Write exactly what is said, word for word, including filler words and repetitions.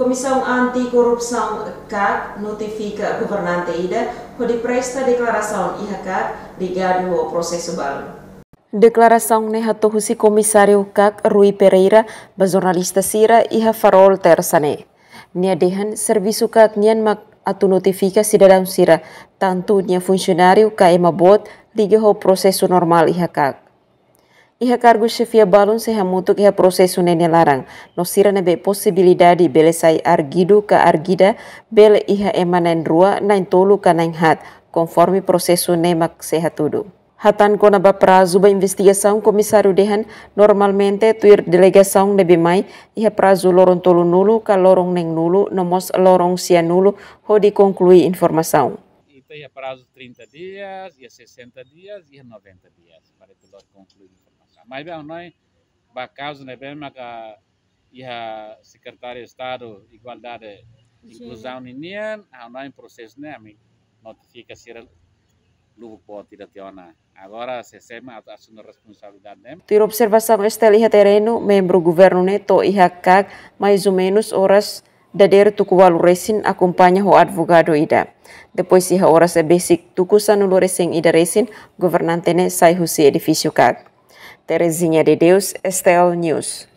Komisaun Anti Korrupsaun KAK notifika governante ida hodi presta deklarasaun iha KAK ligadu ho prosesu balun. Deklarasaun ne'e hato'o husi Komisáriu KAK Rui Pereira ba jornalista sira iha Farol Tersa ne'e. Nia dehan servisu KAK nian mak atu notifika sidadaun sira tantu nia funsionáriu ka ema boot liga ho prosesu normál iha KAK. Iha kargu xefia balun sei hamutuk iha prosesu ne'e nia laran, no sira ne'ebé posibilidade bele sai arguidu ka arguida bele iha ema na'in-rua, na'in-tolu ka na'in-haat, konforme prosesu ne'e mak sei hatudu. Hatán kona-ba prazu ba investigasaun, Komisáriu dehan normalmente tuir delegasaun ne'ebé mai iha prazu loron tolunulu ka loron neenulu no mós loron sianulu hodi konklui informasaun. Ita iha prazu trinta dias, iha sessenta dias, iha noventa dias para ita lori konklui informasaun. Maibé ha'u hanoin ba kazu ne'ebé maka iha Sekretáriu Estadu Igualdade Inkluzaun ninian, ha'u hanoin prosesu ne'e ami notifika sira lubuk boot ida tiha ona. Agora sé-sé mak atu asume responsabilidade ne'e. Tuir observasaun STL iha terrenu, membru governu ne'e to'o iha KAK mais ou menus oras dadeer tuku ualu resin, akompaña ho advogadu ida. Depois iha oras besik tuku sanulu resin ida resin, governante ne'e sai husi edifísiu KAK. Terezinha de Deus, STL News.